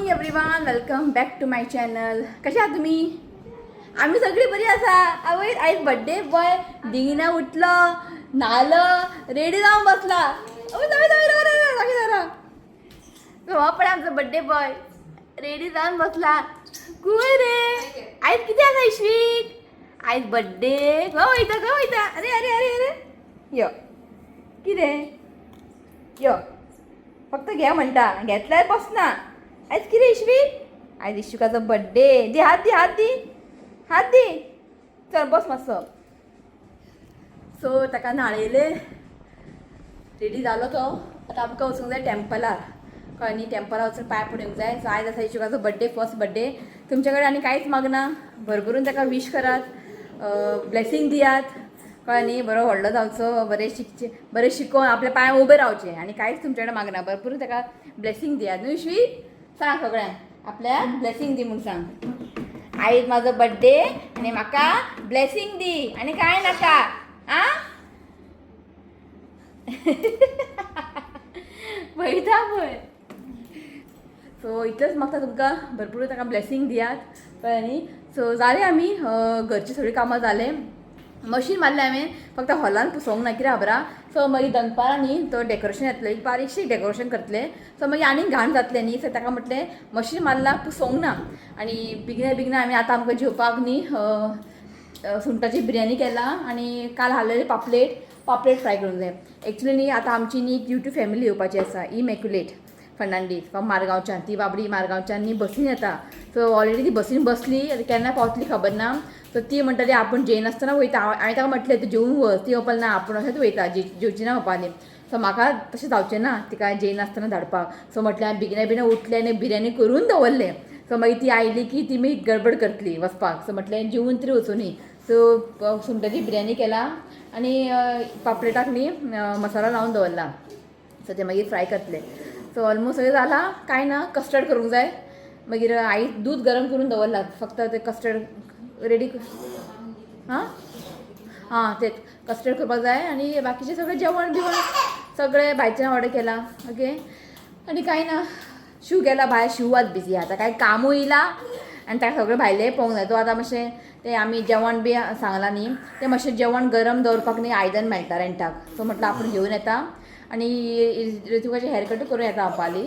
Morning everyone, welcome back to my channel. कशा आहात तुम्ही? आम्ही सगळी बरी आसा. आवय, आयज बड्डे बॉय दिगिना उठलो, न्हालो, रेडी जावन बसला. अवय जावे जावे जावे जावे हो पळय आमचो बड्डे बॉय रेडी जावन बसला. कुय रे, आयज कितें आसा इश्वीक? आयज बड्डे. खंय वयता, खंय वयता? अरे अरे अरे अरे, यो कितें यो, फक्त घे म्हणटा, घेतल्यार बसना. आयज कितें इश्वीक? आयज इश्विकाचो बड्डे. दी हात, दी हात, दी हात दी. चल बस मातसो. सो ताका न्हाणयले, रेडी जालो तो. आतां आमकां वचूंक जाय टेम्पलार, कळ्ळें न्ही? टेम्पलार वचून पांय पडूंक जाय. सो आयज आसा इशुकाचो बड्डे, फर्स्ट बड्डे. तुमचे कडेन आनी कांयच मागना, भरभरून ताका विश करात, ब्लेसींग दियात, कळ्ळें न्ही? बरो व्हडलो जावचो, बरें शिकचें, बरें शिकोवन आपल्या पांयार उबें रावचें, आनी कांयच तुमचे कडेन मागना. भरपूर ताका ब्लेसींग दियात न्हू इश्वी? सांग सगळ्यांक, आपल्याक ब्लेसींग दी म्हूण सांग. आयज म्हाजो बड्डे आनी म्हाका ब्लेसींग दी, आनी कांय नाका. आ पळयता पळय. सो इतलेंच मागता तुमकां, भरपूर ताका ब्लेसींग दियात, कळ्ळें न्ही? सो जालें, आमी घरचीं सगळीं कामां जालें, मशीन मारलें हांवें, फक्त हॉलान पुसोंक ना, कित्याक खबर आहा? सो मागीर दनपारां न्ही तो डेकोरेशन येतलें, एक बारीकशी डेकोरेशन करतलें, सो मागीर आनीक घाण जातलें न्ही. सो ताका म्हटलें मशीन मारलां, पुसोंक ना. आनी बेगिना बेगिना आमी आतां आमकां जेवपाक न्ही सुंगटाची बिरयानी केला आनी काल हाडलेले पापलेट, पापलेट फ्राय करूंक जाय. एक्चुली न्ही आतां आमची न्ही एक यूट्यूब फॅमिली येवपाची आसा, इमॅक्युलेट फर्नांडीस फ्रॉम मारगांवच्यान. ती बाबडी मारगांवच्यान न्ही बसीन येता. सो ऑलरेडी ती बसीन बसली, आतां केन्ना पावतली खबर ना. सो ती म्हणटाली आपूण जेयनासतना वयता. हांवें ताका म्हटलें तूं जेवन वच. ती म्हणपाक ना, आपूण अशेंच वयता, जेवची ना म्हणपाली. सो म्हाका तशें जावचें ना तिका जेयनासतना धाडपाक. सो म्हटलें हांवें बेगिना बेगिना उठलें आनी बिरयानी करून दवरलें. सो मागीर ती आयली की ती मागीर गडबड करतली वचपाक. सो म्हटलें जेवन तरी वचुनी. सो सुंगटाची बिरयानी केला आनी पापलेटाक न्ही मसालो लावन दवरला, सो ते मागीर फ्राय करतले. सो ऑलमोस्ट सगळें जालां, कांय ना, कस्टर्ड करूंक जाय. मागीर आई दूद गरम करून दवरलां, फक्त ते कस्टर्ड रेडी. हां हां, तेच कस्टर्ड करपाक जाय आनी बाकीचें सगळें जेवण बिवण सगळें भायच्यान ऑर्डर केलां. ओके, आनी कांय ना. शिव गेला भायर, शिव आज बिजी आतां, कांय कामूय येयला आनी ताका सगळें भायलें पळोवंक जाय. तो आतां मातशें तें आमी जेवण बी सांगलां न्ही, तें मातशें जेवण गरम दवरपाक न्ही आयदन मेळटा रेंटाक. सो म्हटलं आपूण घेवन येता आनी ऋतुकाचें हेअर कट करून येता म्हणपाली.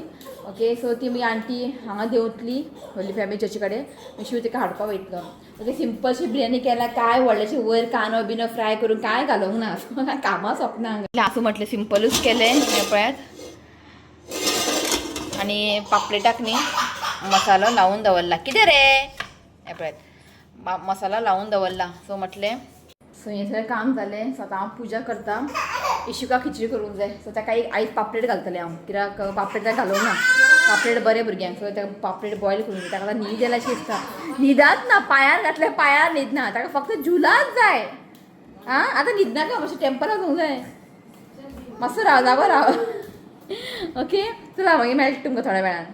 ओके, सो ती मागीर आंटी हांगा देंवतली होली फॅमिली चर्ची कडेन, शिव तिका हाडपाक वयतलो. ओके, सिंपलशी बिरयानी केल्या, कांय व्हडलेशें वयर कांदो बिनो फ्राय करून कांय घालूंक ना, कामां सोंपना. आसूं म्हटलें सिंपलूच केलें. हें पळयात, आनी पापलेटाक न्ही मसालो लावन दवरला. कितें रे, हें पळयात, मसालो लावन दवरला. सो म्हटलें, सो हें सगळें काम जालें. सो आतां हांव पुजा करता. इशुका खिचडी करूंक जाय. सो ताका एक आयज पापलेट घालतलें हांव, कित्याक पापलेट ताका घालूंक ना. पापलेट बरें भुरग्यांक. सो ताका पापलेट बॉयल करूंक जाय. ताका आतां न्हीद येयला अशी दिसता, न्हिदात ना, पांयार घातल्या पांयार न्हिदना, ताका फक्त झुलाच जाय. आं, आतां न्हिदनाका, मातशें टेंपलार वचूंक जाय, मातसो राव, जागो राव. ओके, चला मागीर मेळटा तुमकां थोड्या वेळान.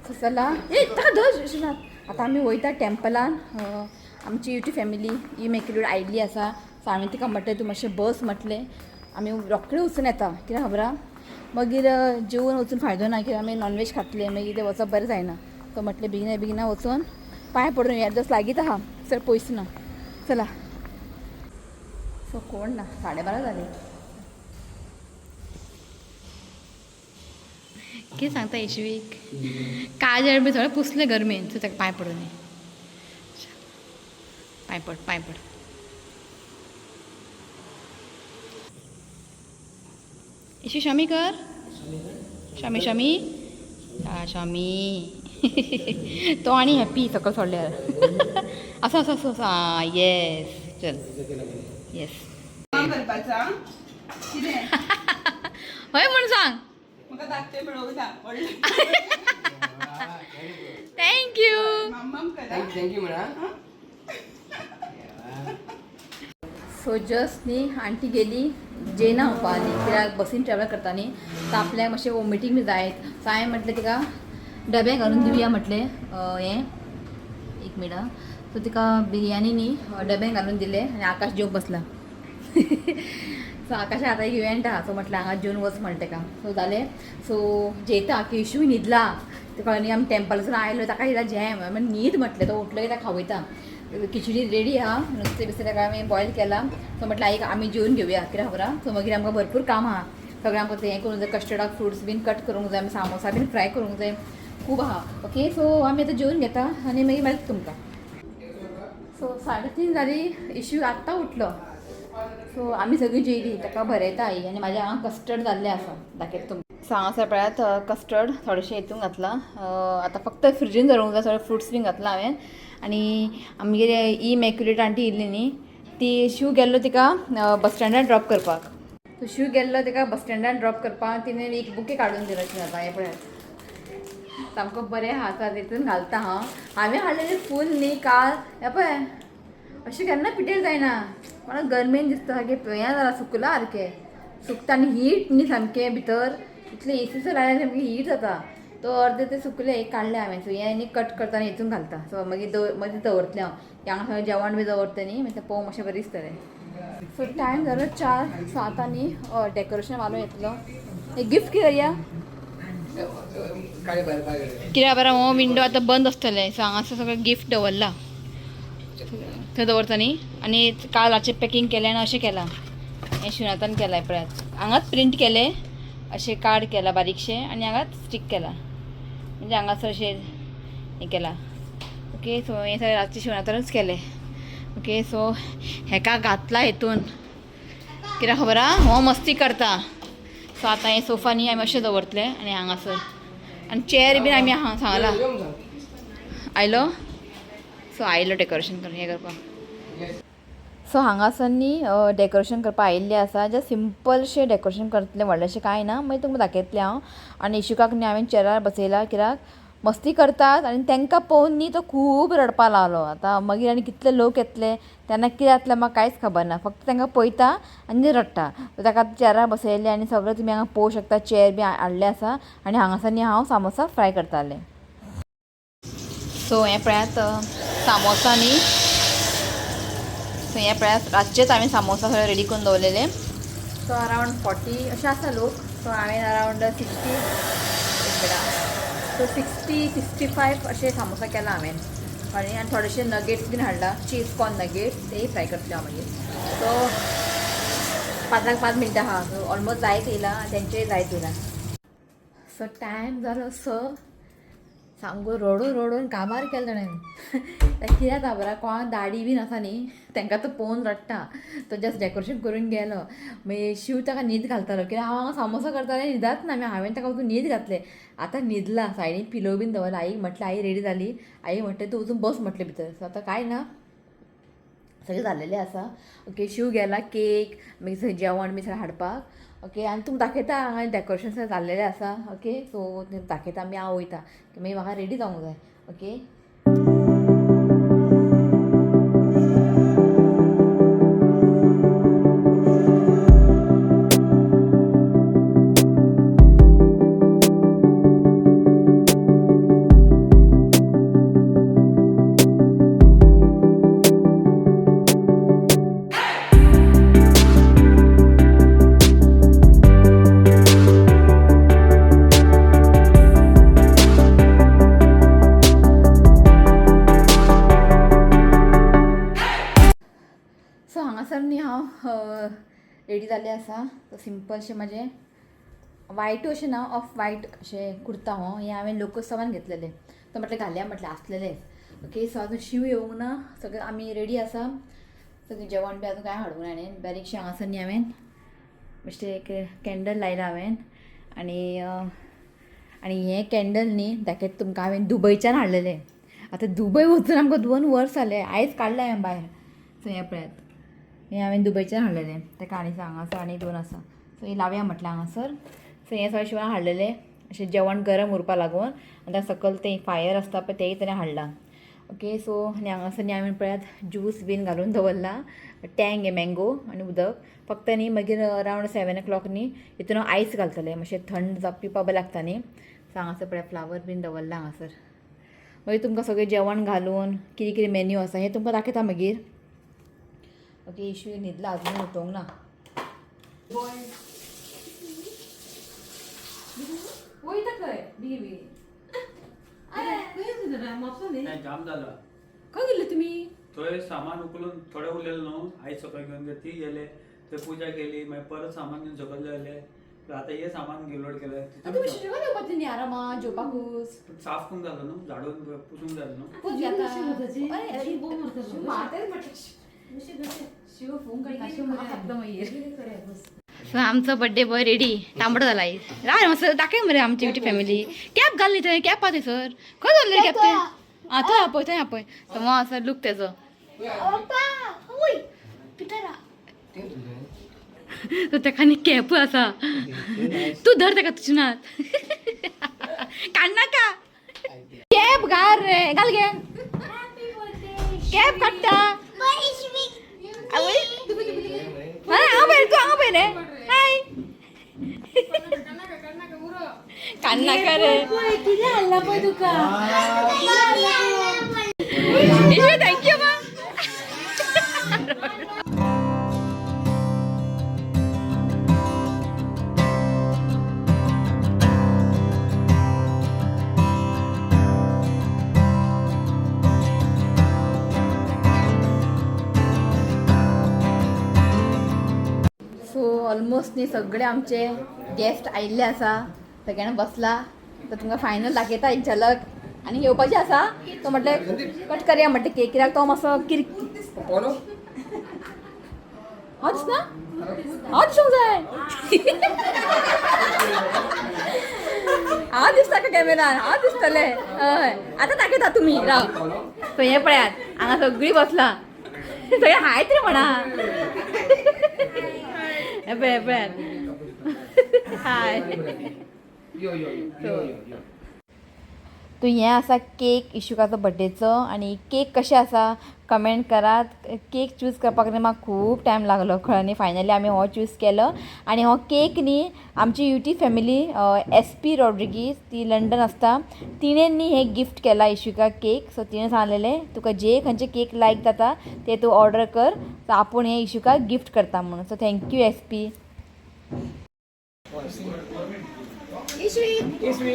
सो चला, ए ताका धर श्रीनाथ. आतां आमी वयता टेंपलान. आमची युट्यूब फॅमिली इमॅक्युलेट आयिल्ली आसा. सो हांवें तिका म्हटलें तूं मातशें बस म्हटलें, आमी रोखडे वचून येता, कित्याक खबर आहा, मागीर जेवन वचून फायदो ना, कित्याक आमी नॉनवेज खातले, मागीर तें वचप बरें जायना. सो म्हटलें बेगिना बेगिना वचून पांय पडून येया, जस्ट लागींच आहा, चड पयस ना. चला. सो कोण ना, 12:30 जालीं. कितें सांगता येशवीक? काजळ बी सगळें पुसलें गरमेन. सो ताका पांय पडून, पांय पड, पांय पड. येशू शमी कर, शमी शमी शमी. तो आनी हॅप्पी सकयल सोडल्यार. असो असो असो असो. आं येस, चल येस. हय म्हूण सांग. Thank you. Thank you म्हणा. सो जस्ट न्ही आंटी गेली, जेना म्हणपाली, कित्याक बसीन ट्रॅवल करता न्ही तर आपल्याक मातशें वॉमिटींग बी जायत. सो हांवें म्हटलें तिका डब्याक घालून दिवया म्हटलें. हें एक मिनट. सो तिका बिरयानी न्ही डब्यान घालून दिलें आनी आकाश जेवंक बसला. सो आकाशा आतां एक इव्हेंट आहा, सो म्हटलें हांगा जेवन वच म्हणटा ताका. सो जालें, सो जेयता की इशू न्हिदला. ते कळ्ळें न्ही. आमी टेंपलासून आयलो ताका हिला जॅम आमी न्हीद म्हटलें, तो उठलो की ताका खावयता. खिचडी रेडी आहा, नुस्तें बिस्तें ताका आमी बॉयल केलां. सो म्हटलें आईक आमी जेवन घेवया, कित्याक खबर आहा. सो मागीर आमकां भरपूर काम आहा, सगळें आमकां तें हें करूंक जाय, कस्टर्डाक फ्रुट्स बीन कट करूंक जाय, आमी सामोसा बीन फ्राय करूंक जाय, खूब आहा. ओके, सो आमी आतां जेवन घेता आनी मागीर मेळटा तुमकां. सो 3:30 जाली, इशू आत्तां उठलो. सो आमी सगळीं जेयली, ताका भरयता आई. आनी म्हाज्या हांगा कस्टर्ड जाल्लें आसा, दाखयता तुमकां. सो हांगासर पळयात, कस्टर्ड थोडेशें हितून घातलां, आतां फक्त फ्रिजीन दवरूंक जाय. सगळे फ्रुट्स बीन घातलां हांवें. आनी आमगेर इमॅक्युलेट आंटी येयल्ली न्ही, ती शिव गेल्लो तिका बस स्टँडार ड्रॉप करपाक. सो शिव गेल्लो तिका बस स्टँडार ड्रॉप करपाक, तिणें एक बुके काडून दिलो शिवाक. हें पळयात, सामको बरें आहा. आतां तितून घालता हांव. हांवें हाडलेलें फूल न्ही काल, हें पळय, अशें केन्ना पिटेर जायना. म्हाका गरमेन दिसता सारकें, हें जालां, सुकलां सारकें, सुकता आनी हीट न्ही सामकें भितर, इतलें एसी सर लायल्यार सामकें हीट जाता. तो अर्दे ते सुकले, एक काडलें हांवें. सो हें न्ही कट करता आनी हितून घालता. सो मागीर मागीर दवरतलें हांव हांगा, सगळें जेवण बी दवरतलें न्ही, मागीर तें पळोवंक मातशें बरें दिसतलें. सो टायम जालो 4:07 आनी डेकोरेशन वालो येतलो. एक गिफ्ट कितें करया? काडे भायर भायर काडे. कित्याक बरें, हो विंडो आतां बंद आसतलें. सो हांगासर सगळें गिफ्ट दवरलां, थंय दवरता न्ही. आनी काल रातचें पॅकींग केलें आनी अशें केलां, हें शिवनाथान केलां. पळयात, हांगाच प्रिंट केलें, अशें कार्ड केलां बारीकशें आनी हांगाच स्टीक केलां, म्हणजे हांगासर अशें हें केलां. ओके, सो हें सगळें रातचें शिवनाथानूच केलें. ओके, सो हेका घातला हितून, कित्याक खबर आहा, हो मस्ती करता. सो आतां हें सोफा न्ही आमी अशें दवरतले आनी हांगासर आनी चेअर बीन आमी हांगा सांगला. यो म्हणून सांग. आयलो, सो आयलो डेकोरेशन करून हें करपाक. Yes. सो हांगासर न्ही डेकोरेशन करपाक आयिल्लें आसा. जस्ट सिंपलशें डेकोरेशन करतलें, व्हडलेंशें कांय ना, मागीर तुमकां दाखयतलें हांव. आनी इशुकाक न्ही हांवें चेरार बसयला, कित्याक मस्ती करतात आनी तांकां पळोवन न्ही तो खूब रडपा लागलो. आतां मागीर आनी कितले लोक येतले तेन्ना कितें जातलें म्हाका कांयच खबर ना. फक्त तांकां पळयता आनी रडटा. ताका चेरार बसयलें आनी सगळें तुमी हांगा पळोवंक शकता, चेर बी हाडले आसा आनी हांगासर न्ही हांव सामोसा फ्राय करतालें. सो हें पळयात, सामोसा न्ही. सो हें पळयात, रातचेच हांवें सामोसा सगळे रेडी करून दवरलेले. सो अरावंड 40 अशें आसा लोक. सो हांवें अरावंड 60, एक मिनट, सो 60 65 अशे सामोसा केला हांवें. आनी आनी थोडेशे नगेट्स बीन हाडला, चीज कॉर्न नगेट्स, तेय फ्राय करतलें हांव मागीर. सो 5 5 मिनटां आहा, सो ऑलमोस्ट जायत येयला, तेंचेय जायत येयला. सो टायम जालो 6. सामको रडून रडून काबार केलो ताणें. कित्याक खबर, कोणाक दाडी बीन आसा न्ही, तांकां तो पळोवन रडटा. तो जस्ट डेकोरेशन करून गेलो. मागीर शिव ताका न्हीद घालतालो, कित्याक हांव हांगा सामोसा करतालें, न्हिदाच ना. मागीर हांवें ताका वचून न्हीद घातलें. आतां न्हिदला, सायडीन पिलो बीन दवरला. आईक म्हटलें, आई रेडी जाली? आई म्हटलें, तूं वचून बस म्हटलें भितर. सो आतां कांय ना, सगळें जाल्लेलें आसा. ओके, शिव गेला केक मागीर थंय जेवण बी सगळें हाडपाक. ओके, आनी तुमकां दाखयता, हांगा डेकोरेशन सगळें जाल्लेलें आसा. ओके, सो दाखयता आमी. हांव वयता, मागीर म्हाका रेडी जावंक जाय. ओके. सो हांगासर न्ही हांव रेडी जाल्लें आसा. सो सिंपलशें म्हाजें वायटू अशें ना, ऑफ वायट अशें कुर्ता हो, हें हांवें लोकोत्सवान घेतलेलें. तो म्हटलें घालया म्हटलें, आसलेलेंच. ओके, सो आजून शिव येवंक ना, सगळें आमी रेडी आसा. सगळें जेवण बी अजून कांय हाडूंक ना. हाणें बारीकशें हांगासर न्ही हांवें बेश्टें एक कॅन्डल लायलां हांवें. आनी आनी हें कॅन्डल न्ही दाखयता तुमकां, हांवें दुबयच्यान हाडलेलें. आतां दुबय वचून आमकां 2 वर्स जालें, आयज काडलें हांवें भायर. सो हें पळयात, हें हांवें दुबयच्यान हाडलेलें. ताका आनी हांगासर आनी 2 आसा. सो हें लावया म्हटलें हांगासर. सो हें सगळें शिवाय हाडलेलें अशें जेवण गरम उरपा लागून. आनी ताका सकयल तें फायर आसता पळय, तेंय ताणें हाडलां. ओके, सो आनी हांगासर न्ही हांवें पळयात ज्यूस बीन घालून दवरला, टँग हें मँगो आनी उदक फक्त न्ही. मागीर अरावंड 7 ओ क्लॉक न्ही हितून हांव आयस घालतलें, मातशें थंड जावप पिवपा बरें लागता न्ही. सो हांगासर पळयात फ्लावर बीन दवरला हांगासर. मागीर तुमकां सगळें जेवण घालून कितें कितें मेन्यू आसा हें तुमकां दाखयता मागीर. ओके, इशू न्हिदला, अजून उठोवंक ना. वयता खंय बेगीन बेगीन. खंय जाम जाला. गेल्ले तुमी? थंय सामान उखलून थोडे उरलेले न्हू, आयज सकाळी घेवन गेले ती गेले, थंय पुजा केली, मागीर परत सामान घेवन सकयल जाले. आतां हे सामान घेवन लोड केले. तुमी शिशुका येवपाचें न्ही आरामा जेवपाकूच. साफ करूंक जालो न्हू, झाडून पुसूंक जालो न्हू. सो आमचो बड्डे बॉय रेडी, तांबडो जाला. राव मातसो दाखय मरे आमची युट्यूब फॅमिली. कॅप घाल न्ही थंय, कॅप आहा थंयसर. खंय दवरलें कॅप तें? आं थंय आपय, थंय आपय. समो आसा लूक तेजो. सो तेका न्ही कॅपूय आसा. तूं धर तेका तुजें नात काडनाका. कॅप घाल रे, घाल गे कॅप काडटा. आवय हांगा पळय, तूं हांगा पळय रे. हाय, काडनाका रे. कितें हाडला पळय तुका. Thank you मा. सो ऑलमोस्ट न्ही सगळे आमचे गेस्ट आयिल्ले आसा, सगळ्यांना बसला. तर तुमकां फायनल दाखयता एक झलक. आनी येवपाचें आसा तो म्हटलें कट करया म्हटलें केक, कित्याक तो मातसो किर पोलो. हांव दिसना, हांव दिसूंक जाय. हांव दिसता का कॅमेरान? हांव दिसतलें. हय, आतां दाखयता तुमी राव. सो हें पळयात, हांगा सगळीं बसला. सगळें हाय तरी म्हणा. हें पळय, पळयात, हाय. यो यो यो यो यो. तूं हें आसा केक इशुकाचो बड्डेचो. आनी केक कशें आसा कमेंट करात. केक चूज करपाक न्ही म्हाका खूब टायम लागलो, कळ्ळें न्ही. फायनली आमी हो चूज केलो. आनी हो केक न्ही आमची YouTube family S P Rodrigues, ती लंडन आसता, तिणें न्ही हें गिफ्ट केला इशुका केक. सो तिणें सांगलेलें तुका जे खंयचे केक लायक जाता ते तूं ऑर्डर कर, सो आपूण हें इशुका गिफ्ट करता म्हणून. So thank you S P. इसवी इसवी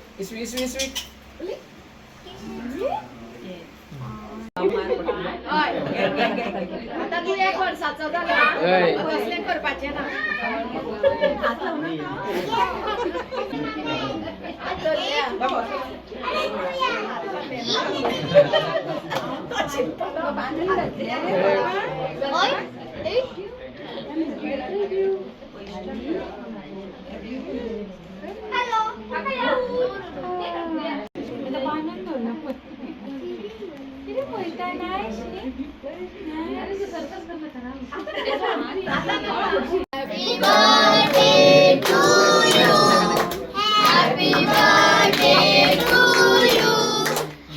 इसवी. आतां तूं एक वर्साचो जाला, हय. कसलें करपाचें ना. Happy birthday to you. Happy birthday to you.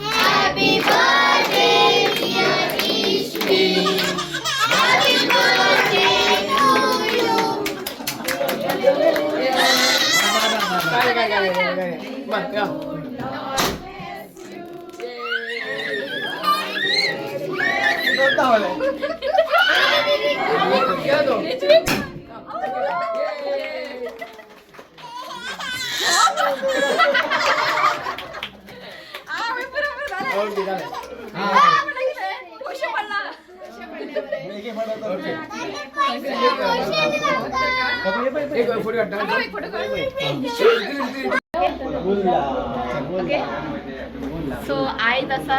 Happy birthday, dear Ishmi. Happy birthday to you. काय काय काय काय काय मा या. ओके झालं. ओके, एक फोटो काढता. सो आयज आसा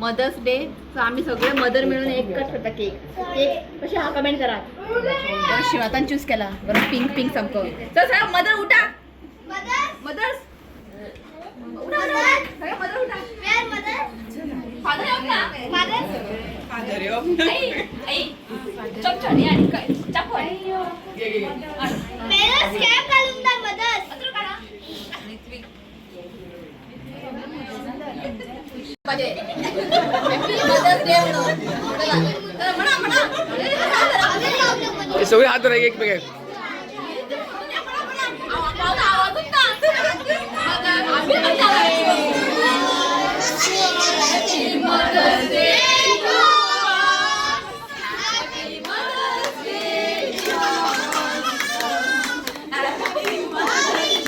मदर्स डे. सो आमी सगळे मदर मिळून एक कट करता केक. केक कशें आहा कमेंट करात. बरो शिवातान चूज केला, बरो पिंक पिंक सामको. चल सगळ्या मदर उठा. मदर्स उठा, सगळ्या मदर उठा. फादर येवप ना. आई आई चमचो न्ही आनी चाकू हाड. Parents cap घालून दा मदर्स. हॅपी मदर्स डे म्हणून. चला, चला, म्हणा म्हणा. हे सगळे हात धरा एकमेकांक. म्हणा. Happy Mother's Day to us. Happy Mother's Day to us. Happy Mother's Day.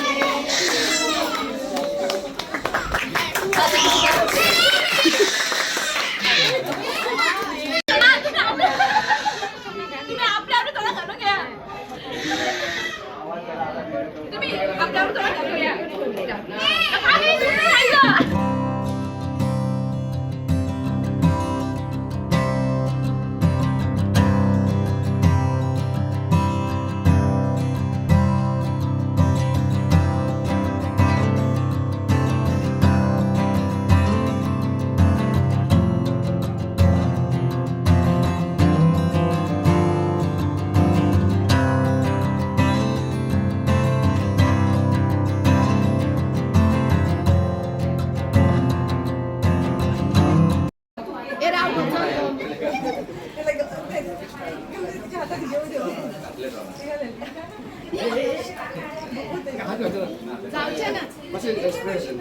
तुम्ही आपल्या आपल्या तोंडात घालून घ्या. तुम्ही आपल्या आपल्या तोंडात घालून घ्या. आम्ही तुम्ही राहिलं. एक्सप्रेशन.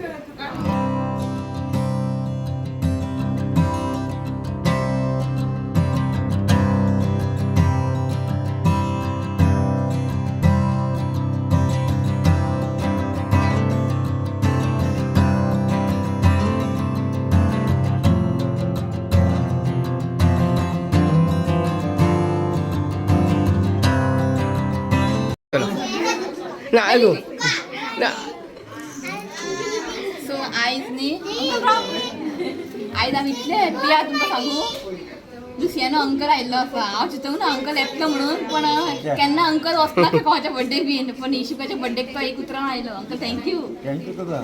ना आयलो ना. सो आयज न्ही, आयज आमी इतले हॅप्पी आहा, तुमकां सांगू. लुसियानो अंकल आयिल्लो आसा. हांव चिंतूंक ना अंकल येतलो म्हणून, पण केन्ना अंकल वचना कोणाच्या बड्डेक बीन, पण इशुकाच्या बड्डेक तो एक उतरान आयलो. Uncle, thank you, thank you तुका,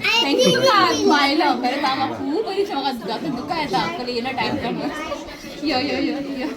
तूं आयलो. खरें सांग, म्हाका खूब बरी दिसता, म्हाका आतां दुकां येता. अंकल येयलो टायम काडून. यो यो यो यो.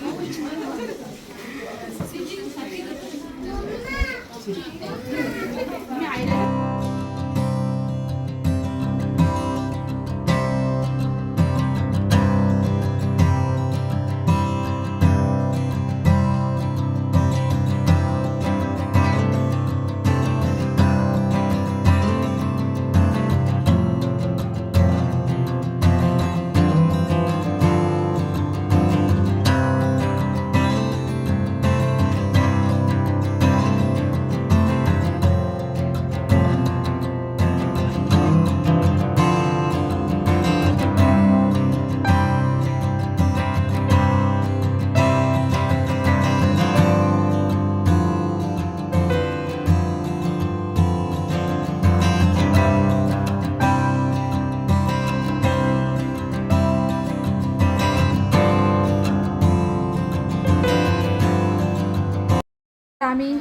आमी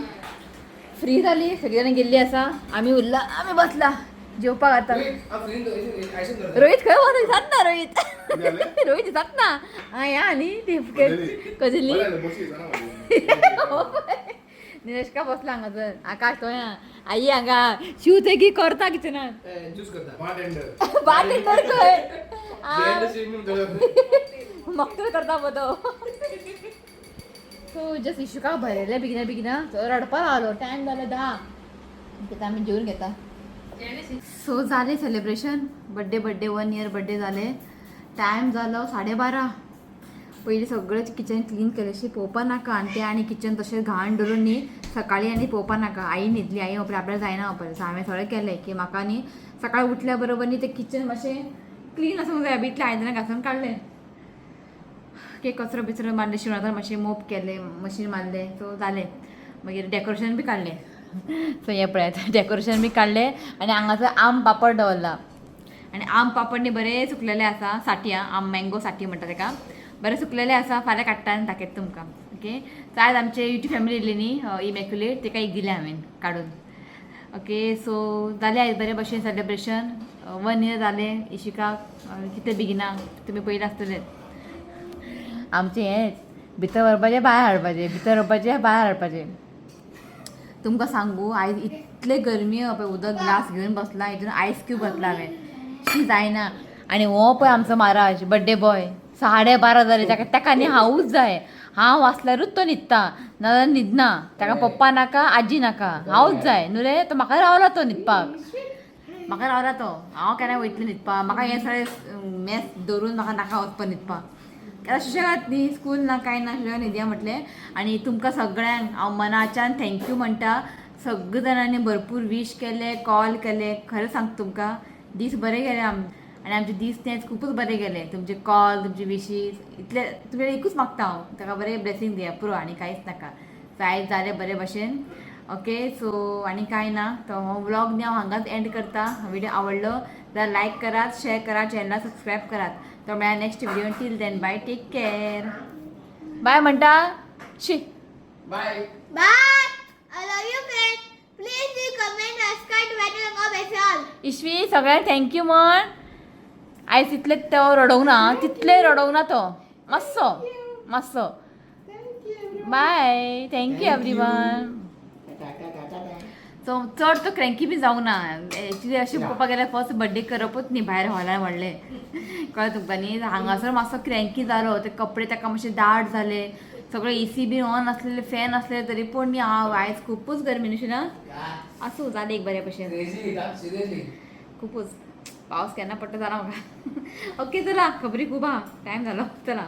फ्री जाली, सगळीं जाणां गेल्ली आसा, आमी उरला, आमी बसला जेवपाक. आतां रोहित खंय वचून दिसत ना. रोहित, रोहित दिसत ना. हा या न्ही ती कजली. निलेशका बसला हांगासर, आकाश तो या, आई हांगा, शिव थंय की करता किचनान. ज्यूस करता. बारटेंडर खंय मक्तूर करता पो तो. सो जस्ट इशुका भरयलें बेगिना बेगिना, तो रडपा लागलो. टायम जालो 10. आतां आमी जेवन घेता. सो जालें celebration birthday, birthday 1 year birthday जालें. टायम जालो 12:30. पयलीं सगळें किचन क्लीन केलें पळोवपा नाका. आनी तें आनी किचन तशें घाण दवरून न्ही सकाळीं आनी पळोवपा नाका. आई न्हिदली, आई वापरलें आपल्याक जायना वापरलें. सो हांवें सगळें केलें की म्हाका न्ही सकाळीं उठल्या बरोबर न्ही तें किचन मातशें क्लीन आसूंक जाय. इतलें आयदनां घासून काडलें, केक कचरो बिचरो मारलें, शिवणाचो मातशें मोप केलें, मशीन मारलें. सो जालें. मागीर डेकोरेशन बी काडलें. सो हें पळयात, डेकोरेशन बी काडलें आनी हांगासर आम पापड दवरला. आनी आम पापड न्ही बरें सुकलेलें आसा. साठी आम, मँगो साठी म्हणटा तेका, बरें सुकलेलें आसा. फाल्यां काडटा आनी दाखयता तुमकां. ओके, सो आयज आमचे युट्यूब फॅमिली येयल्ली न्ही इमॅक्युलेट, तेका एक दिलें हांवें काडून. ओके, सो जालें आयज बरे भशेन सेलिब्रेशन. 1 इयर जालें इशिकाक. कितले बेगिना तुमी पयलें आसतलें. आमचें हेंच, भितर व्हरपाचें भायर हाडपाचें, भितर व्हरपाचें भायर हाडपाचें. तुमकां सांगू, आयज इतले गरमी पळय, उदक ग्लास घेवन बसला, हितून आयस क्यूब घातला हांवें, शी जायना. आनी हो पळय आमचो महाराज बड्डे बॉय, 12:30 जाले ताका. ताका न्ही हांवूच जाय. हांव आसल्यारूच तो न्हिदता, नाजाल्यार न्हिदना. ताका पप्पा नाका, आजी नाका, हांवूच जाय न्हू रे. तो म्हाका रावला तो न्हिदपाक. म्हाका रावला तो हांव केन्ना वयतलें न्हिदपा म्हाका हें सगळें मॅस दवरून म्हाका नाका वचपा न्हिदपा. केन्ना सुशेगाद न्ही, स्कूल ना कांय ना, सुशेगाद न्हिदया म्हटलें. आनी तुमकां सगळ्यांक हांव मनाच्यान thank you म्हणटा. सगळे जाणांनी भरपूर वीश केले, कॉल केले. खरें सांगता तुमकां दीस बरे गेले आनी आमचे दीस तेच खुपूच बरे गेले. तुमचे कॉल, तुमचे विशीस इतले तुमचे एकूच मागता हांव, ताका बरें ब्लेसींग दिया पुरो, आनी कांयच नाका. सो आयज जालें बरे भशेन. ओके, सो आनी कांय ना, तो हो व्लॉग न्ही हांव हांगाच एंड करता. व्हिडिओ आवडलो जाल्यार लायक करात, शेअर करात, चॅनलाक सबस्क्रायब करात. तो मेळ्ळा next video. Till then bye, take care, bye म्हणटा शी. Bye. Bye. I love you friends. Please do comment, subscribe, bell icon. Ishvi सगळ्यांक thank you म्हण. आयज तितले तो रडोवंक ना, तितले रडोवंक ना तो, मातसो मातसो. Bye, thank you everyone. Tata tata. So चड तो क्रँकी बी जावंक ना एक्चुली. अशें पळोवपाक गेल्यार फर्स्ट बड्डे करपूच न्ही भायर हॉलार व्हडलें, कळ्ळें तुमकां न्ही. हांगासर मातसो क्रँकी जालो, ते कपडे ताका मातशे दाट जाले, सगळे एसी बी ऑन आसलेले, फॅन आसलेले, तरी पूण न्ही हांव आयज खुपूच गरमी न्ही ना. आसूं, जालें एक बऱ्या भशेन. Crazy, seriously. खुपूच पावस केन्ना पडटा जाला म्हाका. ओके चला, खबरी खूब आहा, टायम जालो, चला.